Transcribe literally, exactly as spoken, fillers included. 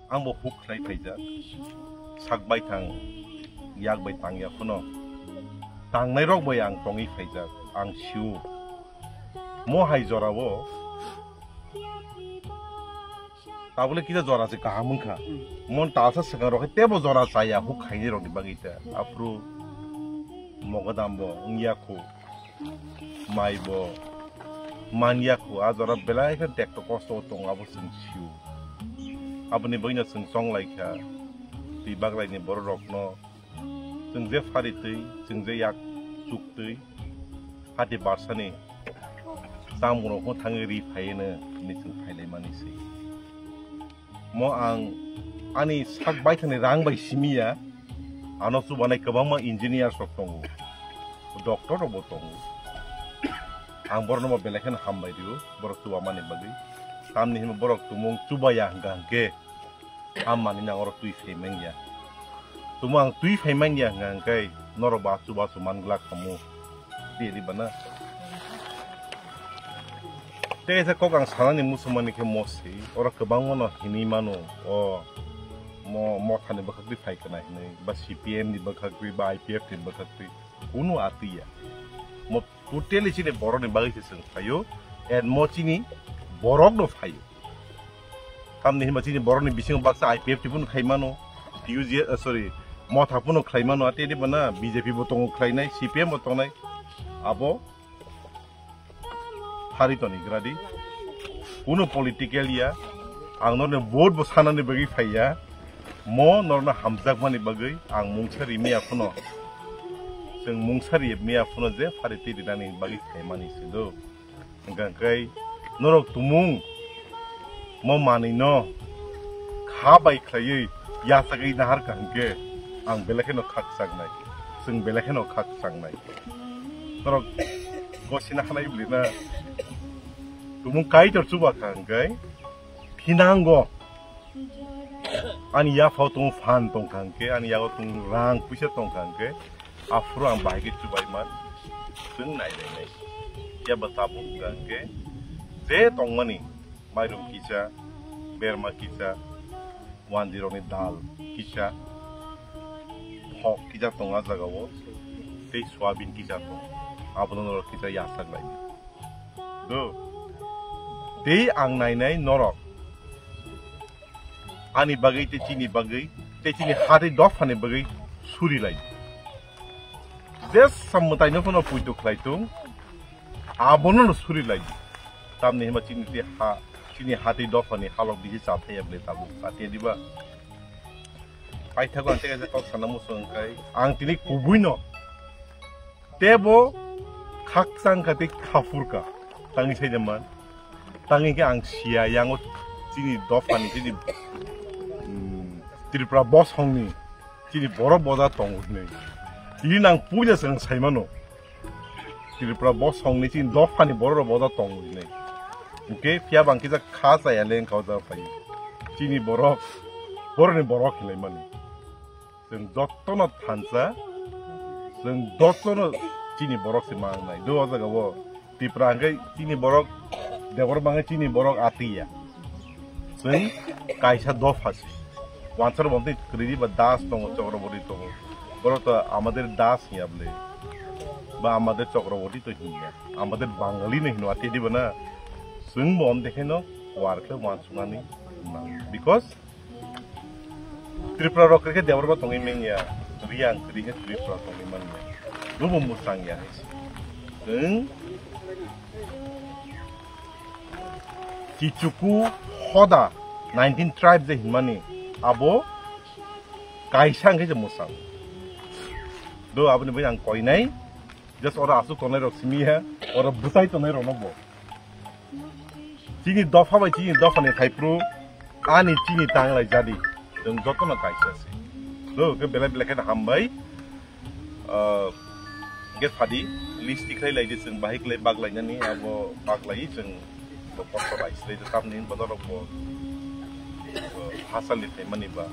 Ang bo huk khlai phaijak, sak bai thang, yak bai tang ya phano. Tangnai rok bai ang tongwi phaijak, ang sio. Mo hai jora o, tabole kisa jora se kaham wngkha. Mon talsa swkang rok tebo jora chaya huk khaini rokni bagwi ta. Aphuru mogodam bo wngya khu. Mai bo manya khu, a jora belai khe tekto kosto tongo, abo chwng sio. Aboni bagwino chwng chong lai kha, twi baglai ni borok rokno chwng je phari twi, chwng je yak chuk twi, hati barsani tamo rokno thangwi ri phaiwi no hwnwi chwng phai lai mani se. Mo ang ani sak baithani rang bai simi ya, ano chubanai kwbangma engineers rok tongo, doctor rok bo tongo. Ang borokno bo belai kheno hambai rio, borok chubamani bagwi. Tamni hwnba borok tumung chubaya hwnkha hwnkhe, hammani nang oro twi phai manya. Tumung ang twi phai manya hwnkha hwnkhe, norok bo achu bachu man glak khamu. Tei ri bana. Tei kaisa kok ang sanani muchungmani khe mo se, oro kwbangma no hinwi mano, o mo, mothani bwkhak twi phai kana hinwi, ba C P M ni bwkhak twi, ba I P F ni bwkhak twi, kunu atwi ya. Mo totally chini borokni bagwi se chwng phaio, and mo chini borok no phaio. Tamni hinba chini borokni bisingo baksa I P F T phano khai mano, T U G, uh, sorry, motha phano khlai mano, ate de bana B J P bo tongo khlainai, C P M bo tongnai, abo phari toni gradi. Kuno political ya, ang norno vote bo sanani bagwi phaiya, mo norno hamjakmani bagwi ang mungsa rimi ya phano, chwng mungsa rimi ya phano je phari twi rinani bagwi khaimani se do. Hwnkha hwnkhe norok tumung mo manwino kha bai khlaiwi yachagwi naharkha hwnkhe ang belai kheno khakchangknai, chwng belai kheno khakchangknai. Norok gosina hanai bwlwina tumung Kaitor chubakha hwnkhe thinango. Ani yaphao tongo phan tongkha hwnkhe, ani yago tongo rang puisa tongkha hwnkhe, aphuru ang bahai khe chubaiman chwng nailainai. Phiya ba tabuk wngkha hwnkhe, je tongmani mairum kisa, berma kisa, wanjwi rokni dal kisa, phok kisa tongo a jagao, tei soyabin kisa tongo, abono norok kisa yachak lai. Do. Tei ang nainai norok ani bagwi tei chini bagwi tei chini hati dophani bagwi suri lai. Jesa mwtaino phano puitu khlai tung, abono no suri lai. Tamni hima chini tei ha, chini hati dophani halok bisi chathai ya bwle tabuk chathai ya diba? Paithago ang tei kaisa kok sana muchung khai. Ang tini kubuino tebo khakchang kha tei khapur kha. Tangwi sai man. Tangwi khe ang siya yango chini dophani chini, mm, Tripura bosongni chini borok boda tongo hinwi. Tini nang puila se nang sai mano. Tripura bosongni chini dophani borok boda tongo hinwi. Hwnkhe phiya bang kisa kha chaya leng kha o jaga phai. Chini borok, borokni borok hinwi mani. Chwng jotono thansa, chwng jotono chini borok se mangnai. Do o jaga o Tripura hwnkhe chini borok, Debbarma hwnkhe chini borok atiya. Chwng kaisa dopha se. Wansar bomtwi kwrwi ba Das tongo, Chakraborty tongo. Borok to amader Das hinya bwle. Ba amader Chakraborty to hinya. Amader Bangali no hino atiya diba na. Chwng bo om dekheno war khe wansuknani nang. Because Tripura rok khe Debbarma tongwi manya, Reang khe Tripura tongwi manya. Bobo mwchang ya hai se. Chwng Kichuku Hoda nineteen tribe je hinmani abo kaisa hwnkhe se mwchang. Do aboni bai ang koinai. Just oro aswk tongnai rok simi he, oro bwtai tongnai rok no bo. Chini dopha bai chini dopha ni thaiphru ani chini tanglai jadi. Chwng joto no kaisa se. Do ke belai belai khe hambai. Ah, get phadi list tikhlai lai di chwng bahai klai bak lai nani abo bak lai chwng bo kosto lai slai do tamni bodol rok bo. Ah, hasal ni thai mani ba.